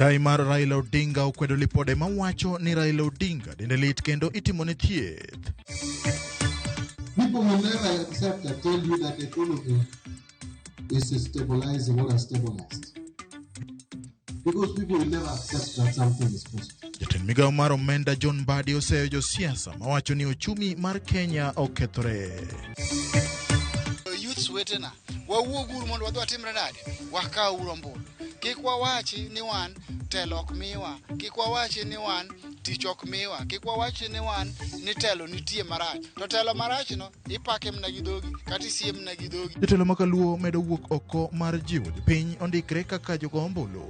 Ndai mar Raila Odinga okwedo lipode mawacho ni Raila Odinga dende lit kendo itimone thieth. People will never accept and tell you that the economy is stabilizing or has stabilized. Because people will never accept that something is possible. Jatend migawo mar omenda John Mbadi oseyo josiasa mawacho ni ochumi mar Kenya okethore. Youths wetena, wawuoguru mondo wadhi watimre nade? Wakawuru ombulu. Kik wawachi ni wan telo ok miwa, kik wawachi ni wan tich ok miwa, kik wawachi ni wan ni telo nitie marach. To telo marachno ipake mana gi dhogi kata isie mana gi dhogi. Jotelo ma kaluo medo wuok oko mar jiwo jopiny ondikre kaka jogo ombulu.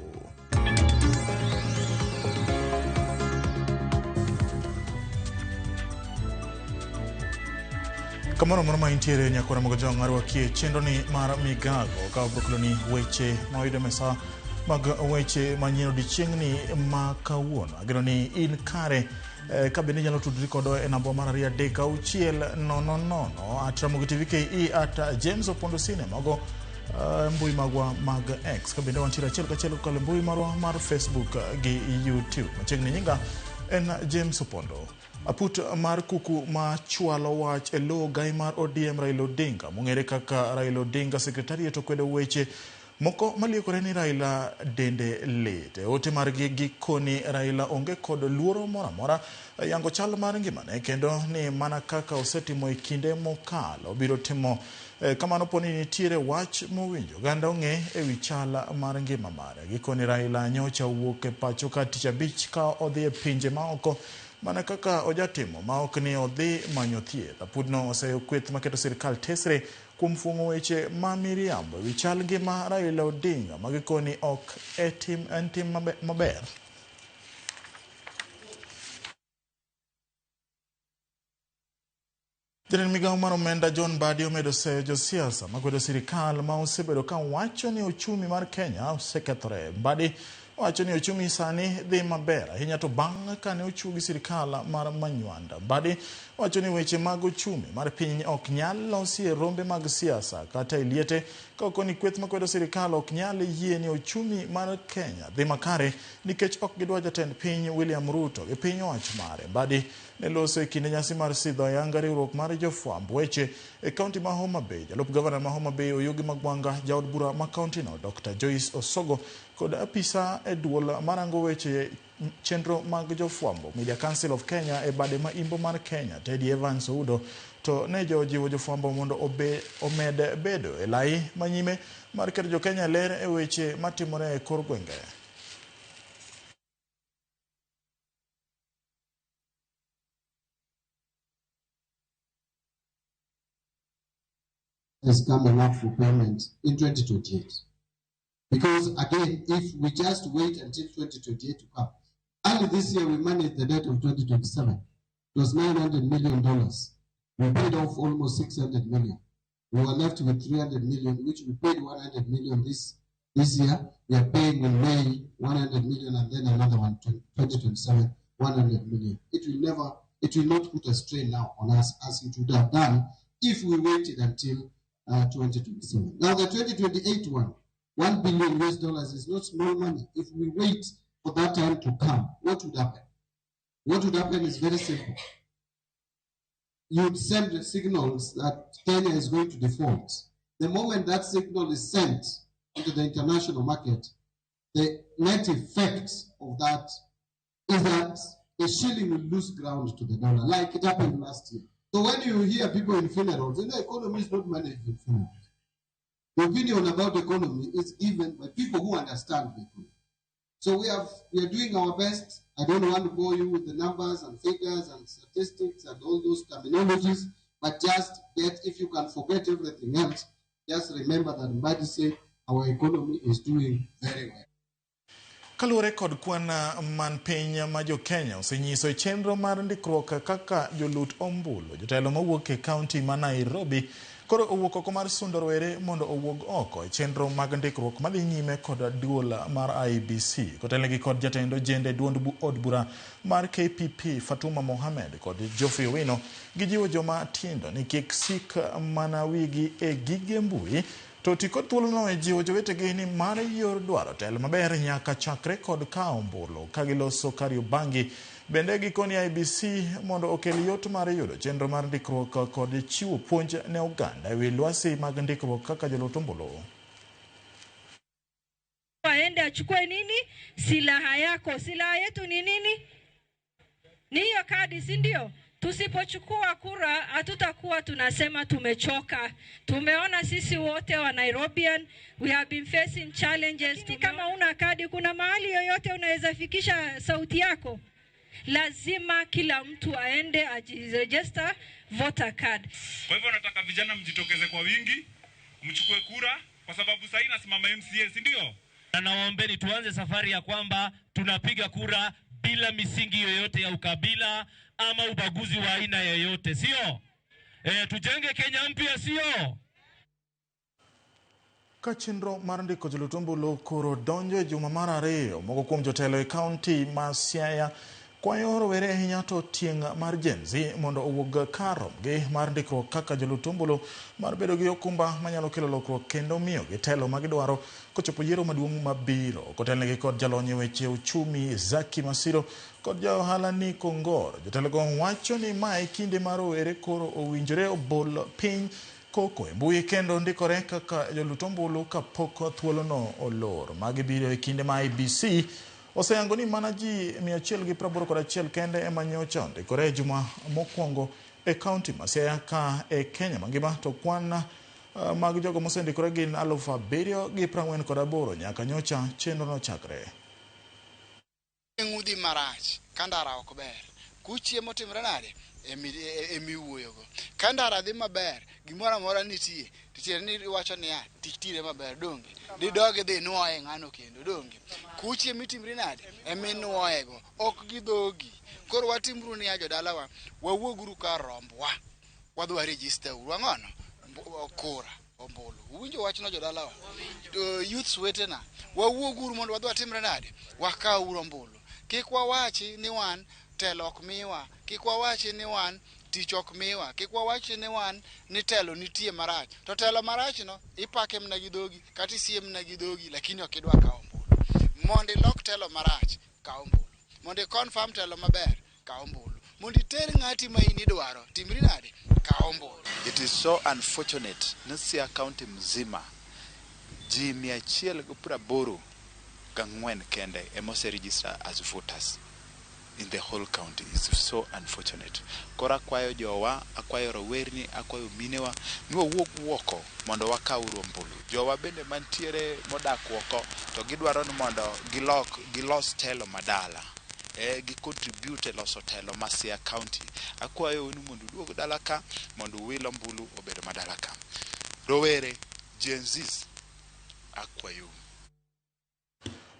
Kamoro amora ma intiere nyakora mag jong' arwakie chenroni mar migago ka wabiro keloni weche ma wayudo e mesa mag weche manyien odiechieng'ni ma kawuono. Ageno ni in kare eh, ka bende inyalo tudri kodwa e namba mar 2 3 6 0 0 at Ramogi TV KE at James Opondo Sine mago eh, mbui magwa mag X ka bende wantiere achiel kachiel kokalo e mbui marwa mar Facebook gi YouTube. Machiegni nyinga en James Opondo. Aput mar kuku ma chwalo wach e lo gai mar ODM Raila Odinga mong'ere kaka Raila Odinga Secretariat okwedo weche moko maliekore ni Raila dende lit. E ote margi gikoni Raila onge kod luoro moro amora yango chal mar ngimane kendo ni mana kaka osetimo e kinde mokalo obiro timo kamano poni nitiere wach mowinjo oganda ong'e e wi chal mar ngima mare. Gikoni Raila nyocha owuok e pacho ka tich abich ka odhi e pinje maoko mana kaka ojatimo ma ok ni odhi manyo thieth. Apudno oseyo kweth maketo sirkal tesre kuom fuong'o weche ma miriambo e wi chal ngima Raila Odinga ma gikoni ok e tim, en tim maber. Jatend migawo mar omenda John Mbadi omedo seyo josiasa makwedo sirikal ma osebedo ka wacho ni ochumi mar Kenya osekethore. Mbadi wacho ni ochumi sani dhi maber ahinya to bang' kane ochuogi sirikal mar Manywanda. Mbadi wacho ni weche mag ochumi mar piny ok nyal losi e rombe mag siasa kata e liete ka okoni kweth makwedo sirikal ok nyal yie ni ochumi mar Kenya dhi makare nikech ok gidwa jatend piny William Ruto gi piny owacho mare. Mbadi ne loso e kinde nyasi mar sidho ayanga riwruok mar jofwamb weche e kaunti ma Homa Bay. Jalup gavana ma Homa Bay Oyugi Magwanga, jaod bura ma kauntino Dr. Joyce Osogo kod apisa e duol marango weche chenro mag jofwambo Media Council of Kenya e bade ma imbo mar Kenya Teddy Evans Oudo to ne jojiwo jofwambo mondo obe, omed bedo e lai manyime mar keto jokenya ler e weche matimore e kor gwenge. Is coming up for payment in 2028. Because again, if we just wait until 2028 to come, early this year we managed the debt of 2027. It was $900 million. We paid off almost 600 million. We were left with 300 million, which we paid 100 million this year. We are paying in May 100 million and then another one, 2027, 100 million. It will never, it will not put a strain now on us as it would have done if we waited until 2027. Now the 2028 one, $1 billion US is not small money. If we wait for that time to come, what would happen? What would happen is very simple. You'd send signals that Kenya is going to default. The moment that signal is sent into the international market, the net effect of that is that the shilling will lose ground to the dollar, like it happened last year. So when you hear people in funerals, the economy is not managed in funerals. The opinion about the economy is given by people who understand the economy. So we are doing our best. I don't want to bore you with the numbers and figures and statistics and all those terminologies, but just get, if you can forget everything else, just remember that Mbadi said our economy is doing very well. Kaluwore kod kwan man piny ma jo-Kenya osenyiso e chenro mar ndikruok kaka jolut ombulu, jotelo mawuok e kaunti ma Nairobi koro owuok oko mar sundo rowere mondo owuog oko e chenro mag ndikruok madhi nyime kod duol mar IEBC. Kotelnegi kod jatend ojende duond od bura mar KPP Fatuma Mohamed kod Geoffrey Owino, gijiwo joma tindo ni kik sik mana wigi e gige mbui To ti kod thuolono e jiwo jowetegi ni mar yor dwaro telo maber nyaka chakre kod kawo ombulu ka giloso Kariobangi. Bende gikoni IEBC mondo okel yot mar yudo chenro mar ndikruok kod chiwo puonj ne oganda ewi lwasi mag ndikruok kaka jolut ombulu. Aende achukue nini? Silaha yako. Silaha yetu ni nini? Ni hiyo kadi, si ndio? Tusipochukua kura hatutakuwa tunasema tumechoka. Tumeona sisi wote wa Nairobian, we have been facing challenges. Lakini kama una kadi, kuna mahali yoyote unaweza fikisha sauti yako? Lazima kila mtu aende ajiregister voter card. Kwa hivyo nataka vijana mjitokeze kwa wingi, mchukue kura kwa sababu sasa nasimama MCA, si ndio? Na nawaombeni tuanze safari ya kwamba tunapiga kura bila misingi yoyote ya ukabila ama ubaguzi wa aina yoyote, sio? Tujenge Kenya mpya, sio? Ka chenro mar ndiko jolut ombulu koro donjo e juma mar ariyo, moko kuom jotelo e kaunti ma Siaya kwayo rowere ahinya to tieng' mar Gen Z mondo owuog kar rombgi mar ndikruok kaka jolut ombulu mar bedo gi okumba manyalo kelo lokruok kendo miyogi telo magidwaro kochopo yiero maduong' mabiro. Kotelnegi kod jalony e weche uchumi Zaki Masiro kod ja ohala Nico Ngor, jotelogo wacho ni mae kinde ma rowere koro owinjore obol piny koko e mbui kendo ndikore kaka jolut ombulu kapok thuolono olor. Magi biro e kinde ma IEBC oseyango ni mana ji 181 kende ema nyocha ondikore e juma mokwongo e kaunti ma Siaya ka e Kenya mangima to kwan mag jogo mosendikore gin 7,048 nyaka nyocha chenro nochakre. Ng'udhi marach ka ndara ok ber, kuchiemo timre nade emiwuoyogo. Ka ndara dhi maber, gimoro amora nitie, titiende ni iwacho niya, tich tire maber, donge? Didog idhi nuoye ng'ano kendo, donge? Kuchie mitimri nade eminuoyego, ok gi dhogi. Koro watimuru niya jodalawa, wawuoguru kar rombwa, wadhi waregister uru ang'ono? Kura ombulu. Uwinjo wachno jodalawa? Youths wetena, wawuoguru mondo wadhi watimre nade? Wakawuru ombulu. Kik wawachi ni wan telo ok miwa, kik wawachi ni wan tich ok miwa, kik wawachi ni wan ni telo nitie marach. To telo marachno ipake mana gi dhogi kata isie mana gi dhogi, lakini ok idwa kawo ombulu. Mondo ilok telo marach, kaw ombulu. Mondo i confirm telo maber, kaw ombulu. Mondo iter ng'ati ma in idwaro, timri nade? Kaw ombulu. It is so unfortunate ni Siaya County mzima ji 184 kende ema ose-register as voters in the whole county. It's so unfortunate. Koro akwayo jowa, akwayo rowerni, akwayo minewa ni wawuog oko mondo wakawuru ombulu. Jowa bende mantiere modak oko to gidwaro ni mondo gilok gilos telo madala. Gi contribute e loso telo ma Siaya County. Akwayou ni mondo uduog dala ka mondo uwil ombulu obed madala ka. Rowere, Gen Zs, akwayou.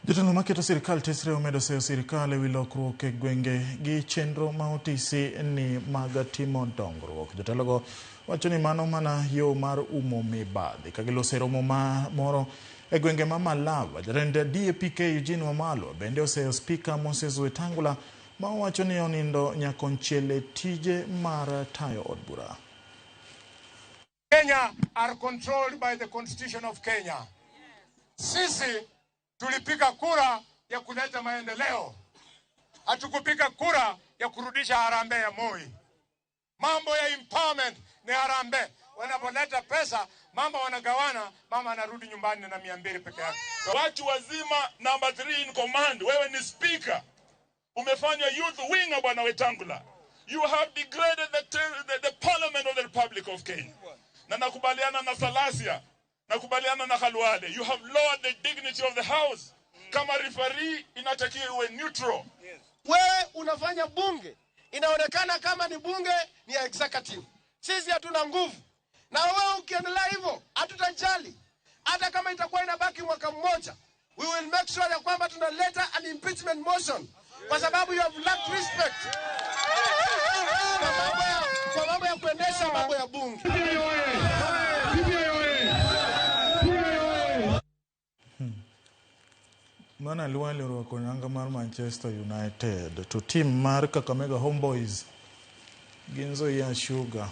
Jotelo maketo sirikal tesre omedo seyo sirikal ewi lokruok e gwenge gi chenro ma otisi ni mag timo dongruok. Jotelogo wacho ni mano mana yo mar umo mibadhi. Ka giloso e romo moro e gwenge ma Malava, jatend DAPK Eugene Wamalwa bende oseyo spika Moses Wetangula ma owacho ni onindo nyakonchiel e tije mar tayo od bura. Kenya are controlled by the Constitution of Kenya. Sisi tulipiga kura ya kuleta maendeleo, hatukupiga kura ya kurudisha harambee ya Moi. Mambo ya empowerment ni harambee. Wanapoleta pesa, mama wanagawana, mama anarudi nyumbani na 200 peke yake. Watu wazima number 3 in command, wewe ni speaker. Umefanya youth winger bwana Wetangula. You have degraded the parliament of the Republic of Kenya. Na nakubaliana na Salasia, nakubaliana na Khalwale. You have lowered the dignity of the house. Kama referee inatakiwa iwe neutral. Wewe unafanya bunge inaonekana kama ni bunge ni ya executive. Sisi hatuna nguvu. Na wewe ukiendelea hivyo hatutajali. Hata kama itakuwa inabaki mwaka mmoja, we will make sure ya kwamba tunaleta an impeachment motion kwa sababu you have lacked respect kwa mambo ya kuendesha mambo ya bunge. Mana Luale orwako nanga mar Manchester United to team mar Kakamega Homeboys gin Nzoia Sugar.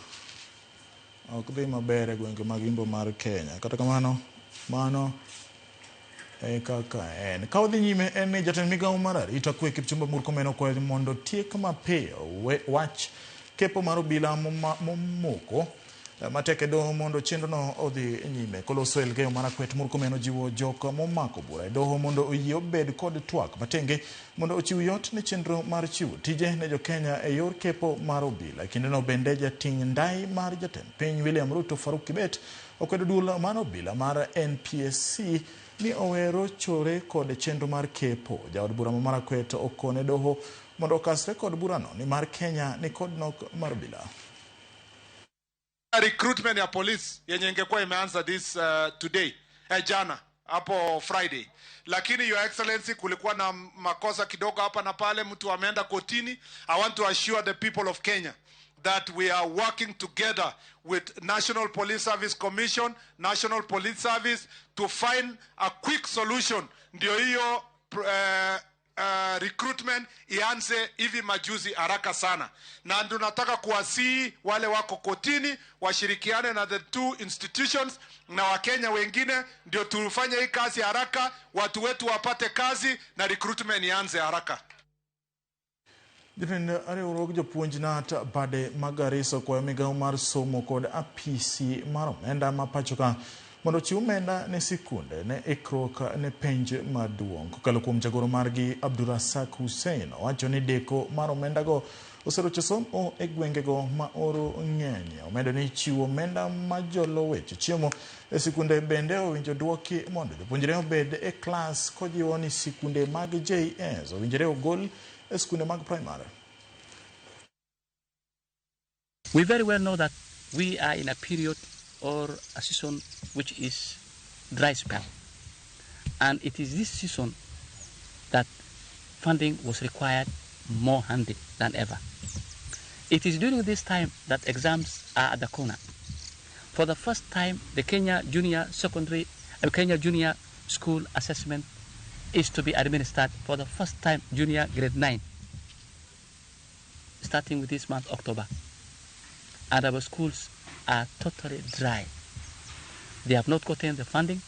ok dhi maber e gwenge mag Imbo mar Kenya. Kata kamano, mano e kaka en. Ka wadhi nyime en ni jatend migawo mar arita kwe Kipchumba Murkomen okwayo mondo tiek mapiyo wach kepo mar obila momoko matek e doho mondo chenrono odhi nyime. Koloso Elgeyo Marakwet, Murkomen ojiwo jok momako bura e doho mondo oyie obed kod twak matenge mondo ochiw yot ne chenro mar chiwo tije ne jokenya e yor kepo mar obila. Kindeno bende jating' ndai mar jatend piny William Ruto Faruk Kibet okwedo duol mar obila mar NPSC ni owe rochore kod chenro mar kepo. Jaod bura ma Marakwet okone doho mondo okasre kod burano nimar Kenya ni kod nok mar obila. Recruitment ya police yenye ingekuwa imeanza this today jana hapo Friday, lakini Your Excellency, kulikuwa na makosa kidogo hapa na pale, mtu ameenda kotini. I want to assure the people of Kenya that we are working together with National Police Service Commission, National Police Service to find a quick solution, ndio hiyo recruitment ianze hivi majuzi haraka sana, na tunataka kuwasihi wale wako kotini washirikiane na the two institutions na Wakenya wengine, ndio tufanye hii kazi haraka, watu wetu wapate kazi na recruitment ianze haraka. Jatend riwruog jopuonj KNUT bade ma Garissa okwayo migawo mar somo kod apisi mar omenda ma pachoka mondo ochiw omenda ne sikunde ne ikruok ne penj maduong'. Kokalo kuom jagoro margi Abdurasak Hussein owacho ni deko mar omendago oserocho somo e gwengego ma oro ng'enyie. Omedo ni chiwo omenda ma jolo weche chiemo e sikunde bende owinjo duoki mondo jopuonjre obed e klas kojiwo ni sikunde mag JS owinjore ogol e skunde mag primary. We very well know that we are in a period or a season which is dry spell. And it is this season that funding was required more handy than ever. It is during this time that exams are at the corner. For the first time, the Kenya Junior Secondary, Kenya Junior School Assessment is to be administered for the first time, junior grade 9, starting with this month, October. And our schools are totally dry. They have not gotten the funding.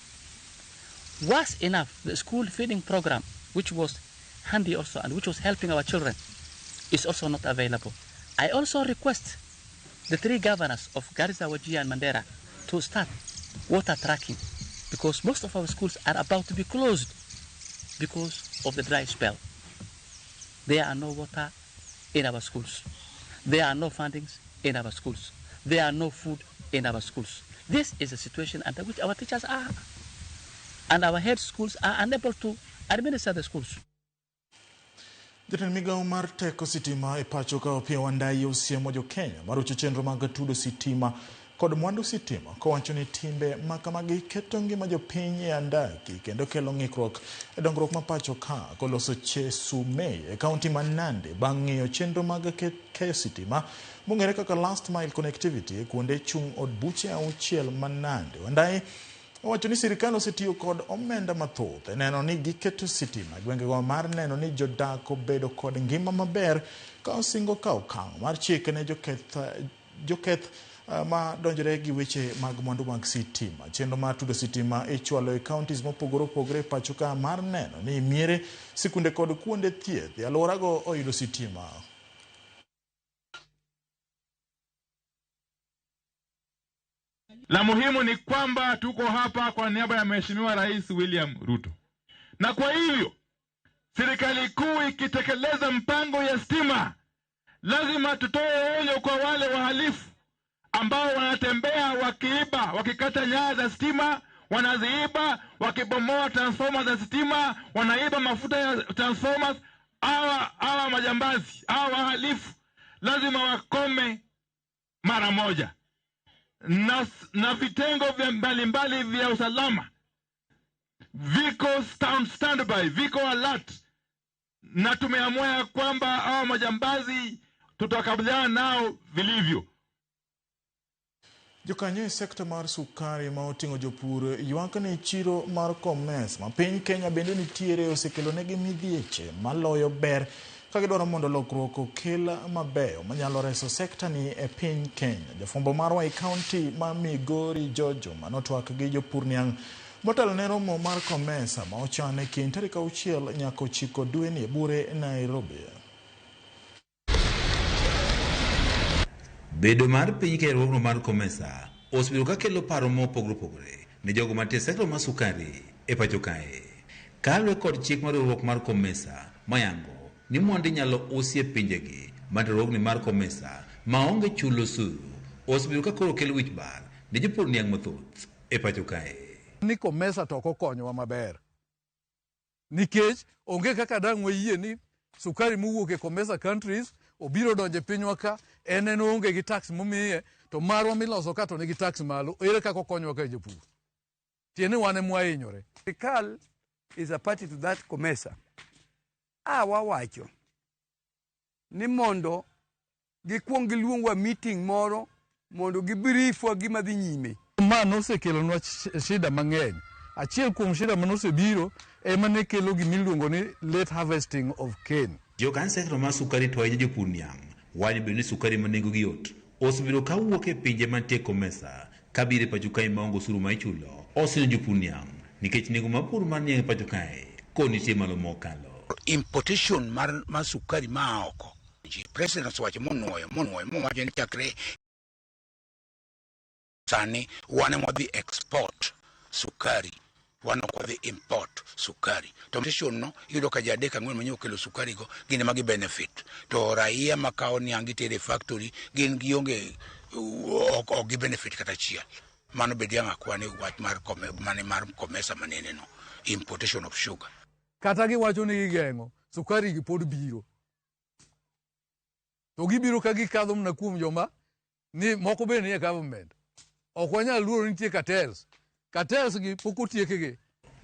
Worse enough, the school feeding program, which was handy also and which was helping our children, is also not available. I also request the three governors of Garissa, Wajir and Mandera to start water tracking, because most of our schools are about to be closed because of the dry spell. There are no water in our schools. There are no fundings in our schools. There are no food in our schools. This is a situation under which our teachers are, and our head schools are unable to administer the schools. Jatend migawo mar teko sitima e pacho ka Opiyo Wandayi osiemo jo-Kenya marocho chenro mag tudo sitima kod mwandu sitima kowacho ni timbe makamagi keto ngima jopiny e andaki kendo kelo ng'ikruok e dongruok ma pacho ka. Koloso Chesumei e kaunti ma Nandi bang' ng'iyo chenro mag keyo sitima mong'ere kaka last mile connectivity e kuonde chung' od buche 6 ma Nandi. Wandayi owacho ni sirikal osetiyo kod omenda mathoth e neno ni giketo sitima e gwengego mar neno ni jodak obedo kod ngima maber ka osingo ka okang' mar chik ne joketh ma donjore gi weche mag mwandu mag sitima. Chenro mar tudo sitima ichwalo e counties mopogore opogore e pacho ka mar neno ni miere, sikunde kod kuonde thieth e alworago oyudo sitima. La muhimu ni kwamba tuko hapa kwa niaba ya Mheshimiwa Rais William Ruto, na kwa hivyo serikali kuu ikitekeleza mpango ya stima, lazima tutoe onyo kwa wale wahalifu ambao wanatembea wakiiba, wakikata nyaya za stima, wanaziiba, wakibomoa transformers za stima, wanaiba mafuta ya transformers. Hawa majambazi, hawa wahalifu lazima wakome mara moja. Na vitengo vya mbalimbali vya usalama viko standby, viko alert, na tumeamua kwamba hawa majambazi tutakabiliana nao vilivyo. Jokanyo e sekta mar sukari ma oting'o jopur ywak ni chiro mar Commerce ma piny Kenya bende nitiere osekelonegi midhieche maloyo ber ka gidwaro mondo lokruok okel mabeyo manyalo reso sekta ni e piny Kenya. Jafwambo marwa e kaunti ma Migori George Juma notwak gi jopur niang' motelo ne romo mar COMESA ma ochan e kind tarik 6 nyaka 9 dweni e Bure, Nairobi. Bedo mar piny Kenya e riwruogno mar COMESA osebedo ka kelo paro mopogore opogore ne jogo mantie e sekta mar sukari e pacho kae. Kaluwore kod chik mar riwruok mar COMESA mayango ni mwandu inyalo usi e pinjegi mantie e riwruogni mar COMESA maonge chulo osuru osebedo ka koro kelo wich bar ne jopur niang' mathoth e pacho kae. Ni COMESA to ok okonyowa maber nikech onge kaka dang' wayie ni sukari mowuok e COMESA countries obiro donjo e pinywa ka en oonge gi tax momiye to marwa miloso ka to nigi tax malo, ere kaka okonyowa ka jopur? Tiende ni wan ema wahinyore. Sirkal is a party to that COMESA. A wawacho ni mondo gikuong giluongwa meeting moro mondo gibriefwa gima dhi nyime. Ma nosekelonwa shida mang'eny. Achiel kuom shida manosebiro ema ne kelo gimiluongo ni late harvesting of cane. Jokanyo sekta mar sukari to ahinya jopur niang' wacho bende ni sukari ma nengogi yot osebedo ka wuok e pinje mantie COMESA kabiro e pacho kae maonge osuru ma ichulo osinyo jopur niang' nikech nengo mar pur mar niang' e pacho kae koro nitie malo mokalo. Importation mar sukari maa oko. President osewacho monuoyo mowacho ni chakre sani wan ema wadhi export sukari, wan ok wadhi import sukari. To importation no iyudo ka ji 3 4 manyo okelo sukari go gin ema gi benefit. To raia makawo niang' gitere e factory gin gionge ok gi benefit kata achiel. Mano bed yang' akwa ni wach mar mane mar COMESA manene no, importation of sugar. Kata giwacho ni gigeng'o sukari gi pod biro. To gibiro ka gikadho mana kuom joma ni moko bende nie government. Ok wanyal luoro ni nitie cartels. Cartels gi pok otiekgi.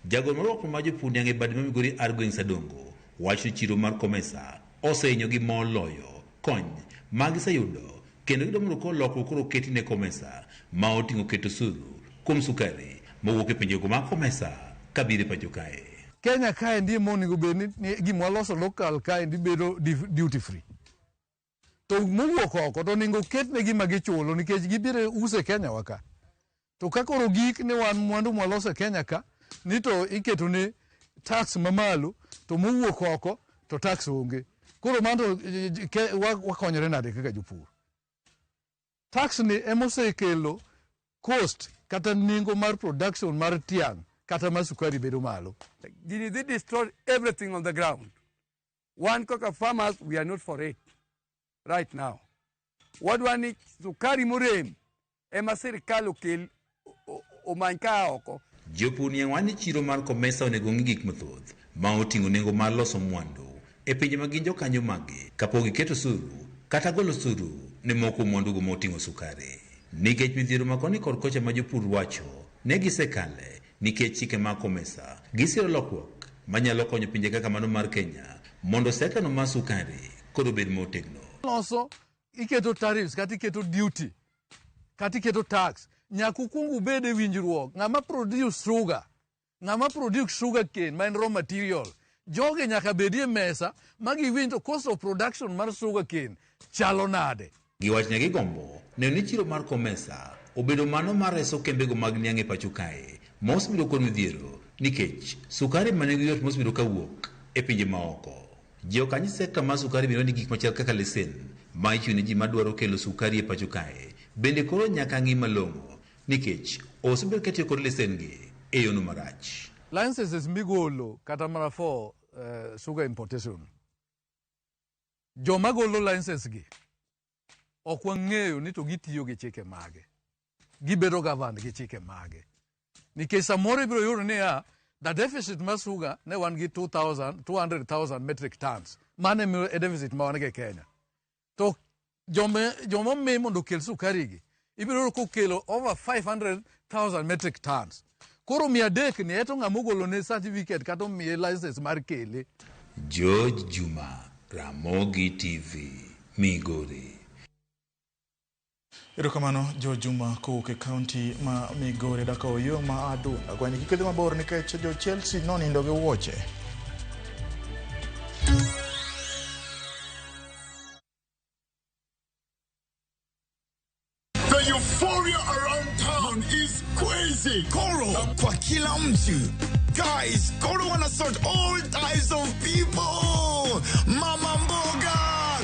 Jagoro mar riwruok mar jopur niang' e bad ma Migori Argwings Adongo wacho ni chiro mar COMESA osehinyogi moloyo kony ma giseyudo kendo gidwaro mondo koro lokruok koro oketi ne COMESA ma oting'o keto osuru kuom sukari mowuok e pinjego mag COMESA kabiro e pacho kae. Kenya kaendi ema onego bed ni gima waloso local kaendi bedo duty free. To mowuok oko to onego ketne gima gichulo nikech gibiro use Kenya wa ka. To ka koro gik ni wan mwandu mwaloso e Kenya ka ni to iketo ne tax mamalo to mowuok oko to tax onge. Koro mano wakonyore nade kaka jopur? Tax ni ema osekelo cost kata nengo mar production mar tiang' kata mar sukari bedo malo. Gini dhi destroy everything on the ground. Wan kaka farmers, we are not for it right now. Wadwa ni sukari morem ema sirikal okel omany ka oko. Jopur niang' wacho ni chiro mar COMESA onego ng'i gik mathoth ma oting'o nengo mar loso mwandu e pinje ma gin jokanyo mage kapok giketo osuru kata golo osuru ne moko kuom mwandugo moting'o sukari. Nikech midhiero ma koni kod kocha ma jopur wacho ne gisekale nikech chike mag COMESA gisiro lokruok manyalo konyo pinje kaka mano mar Kenya mondo sekta no mar sukari koro obed motegno. Loso iketo tariffs kata iketo duty kata iketo tax nyaka ukuong ubed e winjruok ng'ama produce sugar, ng'ama produce sugar cane ma en raw material. Jogi nyaka bedie mesa ma giwinj to cost of production mar sugar cane chalo nade. Giwacho ni gigombo neno ni chiro mar COMESA obedo mano mar reso kembego mag niang' e pacho kae ma osebedo kod midhiero nikech sukari ma nengo yot mosebedo kawuok e pinje maoko. Jokanyo sekta mar sukari bende ni gik machal kaka lesen ma ichiwo ne ji madwaro kelo sukari e pacho kae bende koro nyaka ng'i malong'o nikech osebedo katiyo kod lesen gi e yono marach. Licenses migolo kata mana for sugar importation. Joma golo license gi ok wang'eyo ni to gitiyo gi chike mage. Gibedo governed gi chike mage. Nikech samoro ibiro yudo niya, the deficit mar sugar ne wan gi 200,000 metric tons. Mano e deficit ma wan go e Kenya. To joma omi mondo okel sukari gi, ibiro yudo kokelo over 500,000 metric tons. Koro 300 ni eto ng'ama ogolo ne certificate kata omiye license mar kele. George Juma, Ramogi TV, Migori. Erokamano Jo Juma kowuok e kaunti ma Migori daka oyo ma Adunda. Gweng' kik idhi mabor nikech jo Chelsea nonindo gi wuoche. euphoria around town is crazy. Koro kwa kila mtu. Guys, Koro wana sort all types of people. Mama mboga,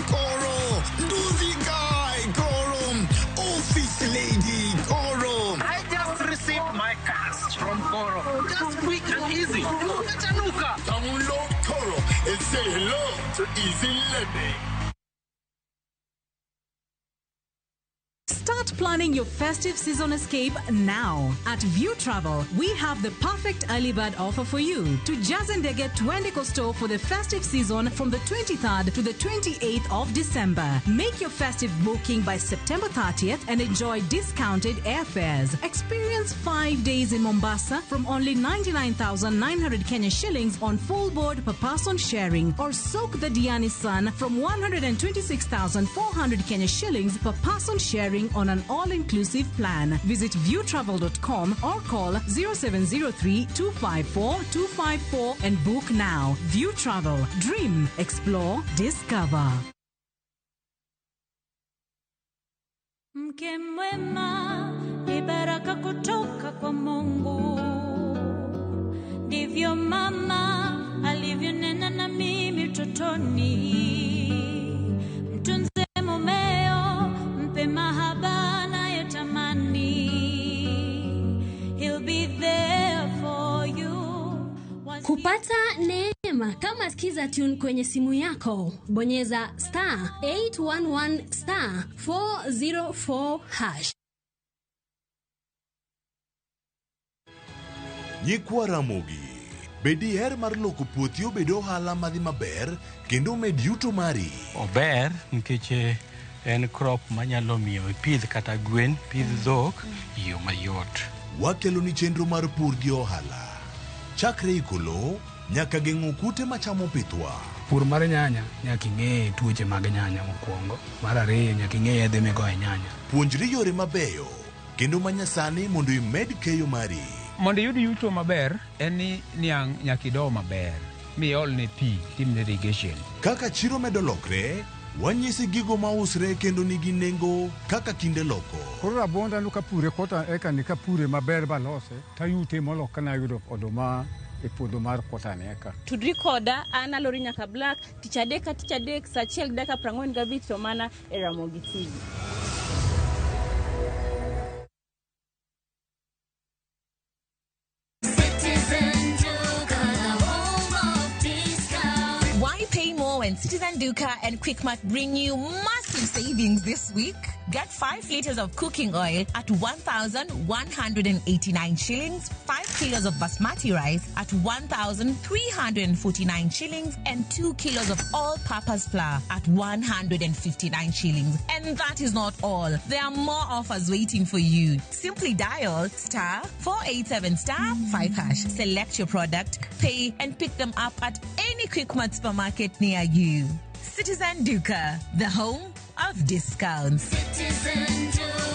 Koro. Nduthi guy, Koro. Office lady, Koro. I just received my cash from Koro. Just quick and easy. Nuka. Download Koro and say hello to easy living. Start planning your festive season escape now. At View Travel, we have the perfect early bird offer for you. To Jazendege Twende Costo for the festive season from the 23rd to the 28th of December. Make your festive booking by September 30th and enjoy discounted airfares. Experience 5 days in Mombasa from only 99,900 Kenya shillings on full board per person sharing, or soak the Diani sun from 126,400 Kenya shillings per person sharing on an all-inclusive plan. Visit viewtravel.com or call 0703 254 254 and book now. View Travel. Dream, explore, discover. Mke mwema ni baraka kutoka kwa Mungu, ndivyo mama alivyonena na mimi utotoni. Mtunze mumeo, mpe mahaba anayotamani. He'll be there for you. Kupata neema kama Skiza Tune kwenye simu yako, bonyeza star 811 star 404 hash. Nyikwa Ramogi, be diher mar loko puothi obed ohala madhi maber kendo med yuto mari? Ober nikech en crop manyalo miyo ipidh kata gwen, pidh dhok e yo mayot. Wakeloni chenro mar pur gi ohala. Chakre iko lowo nyaka geng'o kute machamo pithwa. Pur mar nyanya nyaka ing'e tuoche mag nyanya mokwongo. Mar ariyo nyaka ing'e yedhe migoyo e nyanya. Puonjri yore mabeyo kendo manyasani mondo imed keyo mari. Mondo iyud yuto maber en ni niang' nyaka ido maber miolne pi timne irrigation. Kaka chiro medo lokre, wanyisi gigo mausre kendo nigi nengo kaka kinde loko. Koro rabonda no kapure kota eka ni kapure maber balose tayute molo kana yudo oduma e puodho mar kota ni eka. Tudri koda an Alori Nyaka Black tich adek ka tich adek saa achiel gi dakika 45 to mana e Ramogi TV. Why pay more when Citizen Duka and Quickmart bring you massive savings this week? Get 5 liters of cooking oil at 1,189 shillings, 5 kilos of basmati rice at 1,349 shillings, and 2 kilos of all-purpose flour at 159 shillings. And that is not all. There are more offers waiting for you. Simply dial star 487 star 5 hash. Select your product, pay, and pick them up at any Quickmart supermarket near you. Citizen Duka, the home of discounts. Citizen Duka.